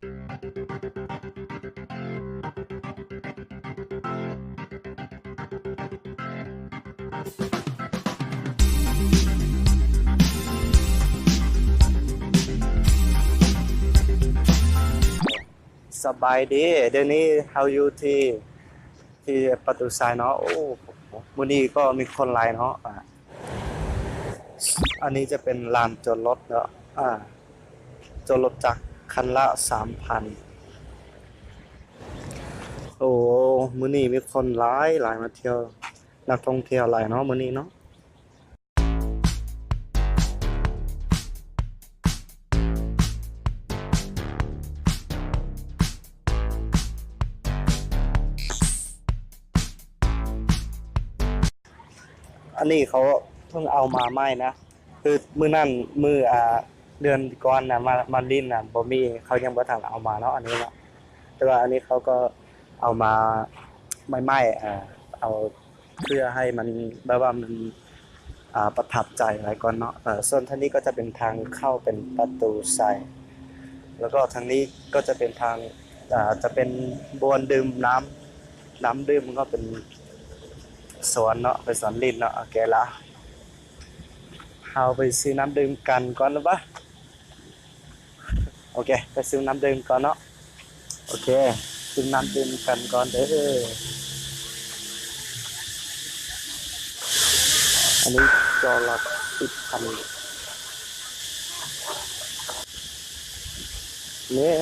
ສະບາຍດີ ດຽວນີ້ເຮົາຢູ່ທີ່ ທີ່ປະຕູຊາຍເນາະ. ໂອ້ ມື້ນີ້ກໍມີຄົນຫຼາຍເນາະ. ອາ ອັນນີ້ຈະເປັນລານຈອດລົດເນາະ. ອາ ຈອດລົດຈັກຄັນລະສາມພັນ. ໂອ້ ມື້ນີ້ມີຄົນຫຼາຍ ຫຼາຍມາທ່ຽວ ນັກທ່ອງທ່ຽວຫຼາຍເນາະ ມື້ນີ້ເນາະ. ອັນນີ້ເຂົາເພິ່ງເອົາມາໃໝ່ນະ ຄືມື້ນັ້ນ ມື້ ອ່າ ເດືອນກ່ອນນະ ມາ ມາຫຼິ້ນນະ ບໍ່ມີ ເຂົາຍັງບໍ່ທັນເອົາມາເນາະ ອັນນີ້ເນາະ. ແຕ່ວ່າອັນນີ້ເຂົາກໍເອົາມາໃໝ່ໆ ເອົາ ເພື່ອໃຫ້ມັນແບບວ່າມັນ ອ່າ ປະທັບໃຈຫຼາຍກ່ອນເນາະ. ເອີ ສ່ວນທາງນີ້ກໍຈະເປັນທາງເຂົ້າເປັນປະຕູໄຊ ແລ້ວກໍທາງນີ້ກໍຈະເປັນທາງ ອ່າ ຈະເປັນບ່ອນດື່ມນ້ຳ ນ້ຳດື່ມ ມັນກໍເປັນສວນເນາະ ເປັນສວນຫຼິ້ນເນາະ. ໂອເຄລະ ເຮົາໄປຊື້ນ້ຳດື່ມກັນກ່ອນລະບະ. ໂອເຄ ໄປຊື້ນ້ຳດື່ມກ່ອນເນາະ. ໂອເຄ ຊື້ນ້ຳດື່ມກັນກ່ອນເດີ. ອັນນີ້ຈອລະສິບພັນ ນີ້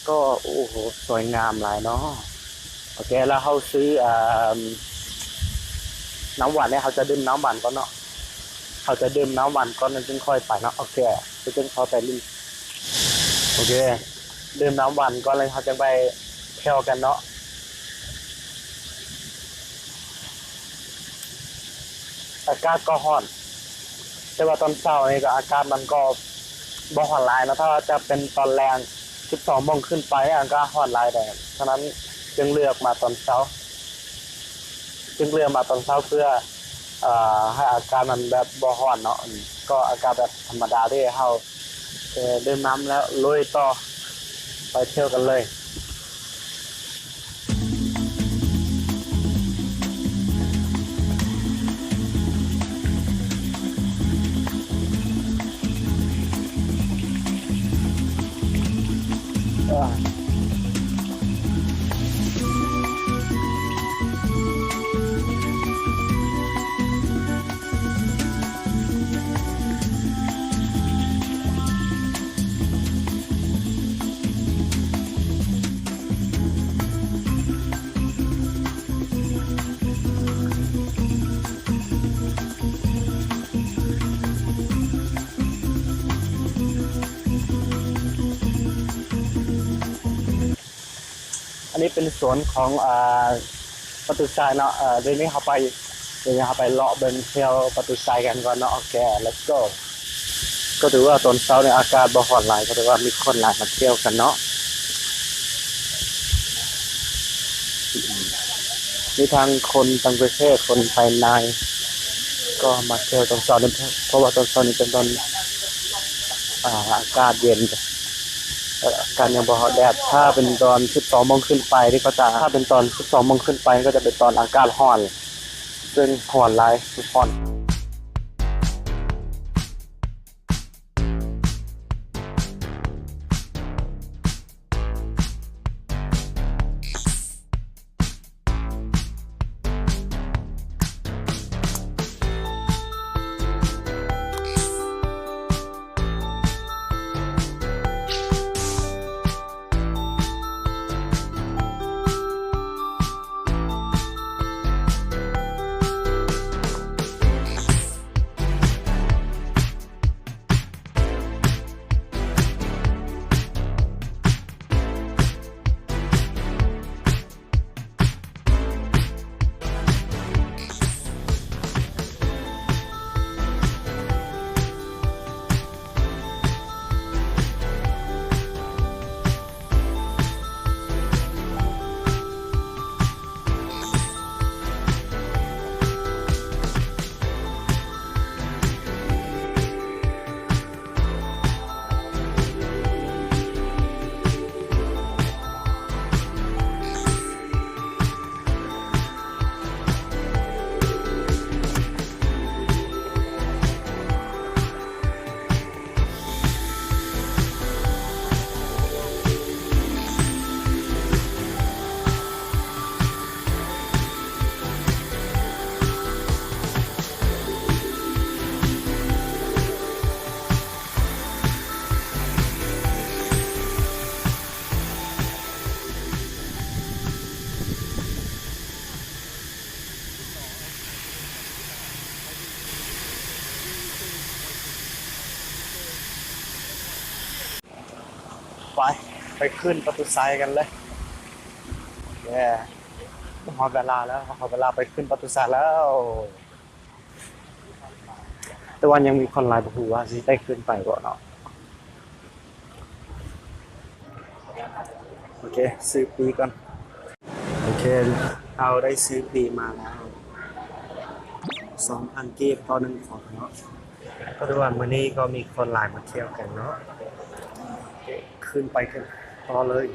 ກໍ ໂອ້ໂຫ ສວຍງາມຫຼາຍເນາະ. ໂອເຄ ແລ້ວເຮົາຊື້ ອ່າ ນ້ຳຫວານນີ້ ເຮົາຈະດື່ມນ້ຳຫວານກ່ອນເນາະ. ເຮົາຈະດື່ມນ້ຳຫວານກ່ອນ ແລ້ວຈຶ່ງຄ່ອຍໄປເນາະ. ໂອເຄ ແລ້ວຈຶ່ງຄ່ອຍໄປຫຼິ້ນ. ໂອເຄ ດື່ມນ້ຳຫວານກ່ອນ ແລ້ວເຮົາຈຶ່ງໄປທ່ຽວກັນເນາະ. ອາກາດກໍຮ້ອນ ແຕ່ວ່າຕອນເຊົ້ານີ້ກໍອາກາດມັນກໍບໍ່ຮ້ອນຫຼາຍເນາະ. ຖ້າວ່າຈະເປັນຕອນແລງ ສິບສອງໂມງຂຶ້ນໄປ ອາກາດຮ້ອນຫຼາຍແດ່. ສະນັ້ນຈຶ່ງເລືອກມາຕອນເຊົ້າ ຈຶ່ງເລືອກມາຕອນເຊົ້າເພື່ອ ເອີ ໃຫ້ອາກາດມັນແບບບໍ່ຮ້ອນເນາະ. ກໍອາກາດແບບທຳມະດາເດ້ ເຮົາ ເອີ ດື່ມນ້ຳແລ້ວລຸຍຕໍ່ ໄປທ່ຽວກັນເລີຍ. ອັນນີ້ເປັນສວນຂອງ ອ່າ ປະຕູຊາຍເນາະ. ເອີ ດຽວນີ້ເຮົາໄປ ດຽວນີ້ເຮົາໄປເລາະເບິ່ງທ່ຽວປະຕູຊາຍກັນກ່ອນເນາະ. ໂອເຄ let's go. ກໍຖືວ່າຕອນເຊົ້ານີ້ອາກາດບໍ່ຮ້ອນຫຼາຍ ກໍຖືວ່າມີຄົນຫຼາຍມາທ່ຽວກັນເນາະ. ມີທັງຄົນຕ່າງປະເທດ ຄົນພາຍໃນ ກໍມາທ່ຽວຕອນເຊົ້ານີ້ ເພາະວ່າຕອນເຊົ້ານີ້ເປັນຕອນ ອາ ອາກາດເຢັນ ອາກາດຍັງບໍ່ຮ້ອນແດດ. ຖ້າເປັນຕອນສິບສອງໂມງຂຶ້ນໄປນີ້ກໍຈະ ຖ້າເປັນຕອນສິບສອງໂມງຂຶ້ນໄປນີ້ກໍຈະເປັນຕອນອາກາດຮ້ອນ ເຊິ່ງຮ້ອນຫຼາຍ ຮ້ອນ. ໂ ໄປ ໄປຂຶ້ນປະຕູໄຊກັນເລີຍ. ເຢ້ ຮອດເວລາແລ້ວ ຮອດເວລາໄປຂຶ້ນປະຕູໄຊແລ້ວ. ແຕ່ວ່າຍັງມີຄົນຫຼາຍ ບໍ່ຮູ້ວ່າຊິໄດ້ຂຶ້ນໄປບໍ່ເນາະ. ໂອເຄ ຊື້ປີ້ກ່ອນ. ໂອເຄ ເຮົາໄດ້ຊື້ປີ້ມາແລ້ວ ສອງພັນກີບຕໍ່ໜຶ່ງຄົນເນາະ. ກໍຖືວ່າມື້ນີ້ກໍມີຄົນຫຼາຍມາທ່ຽວກັນເນາະ. ຂຶ້ນໄປກັນຕໍ່ເລີຍ.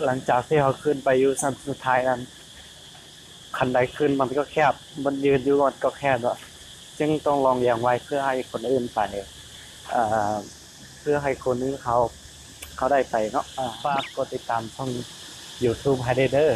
ຫຼັງຈາກທີ່ເຮົາຂຶ້ນໄປຢູ່ຊັ້ນສຸດທ້າຍນັ້ນ ຄັນໄດຂຶ້ນມັນກໍແຄບ, ມັນຢືນຢູ່ມັນກໍແຄບເນາະ, ຈຶ່ງຕ້ອງລອງຢ່າງໄວເພື່ອໃຫ້ຄົນອື່ນໄປ, ເອີ ເພື່ອໃຫ້ຄົນອື່ນເຂົາ ເຂົາໄດ້ໄປເນາະ. ຝາກກົດຕິດຕາມຊ່ອງຢູທູບໃຫ້ແດ່ເດີ.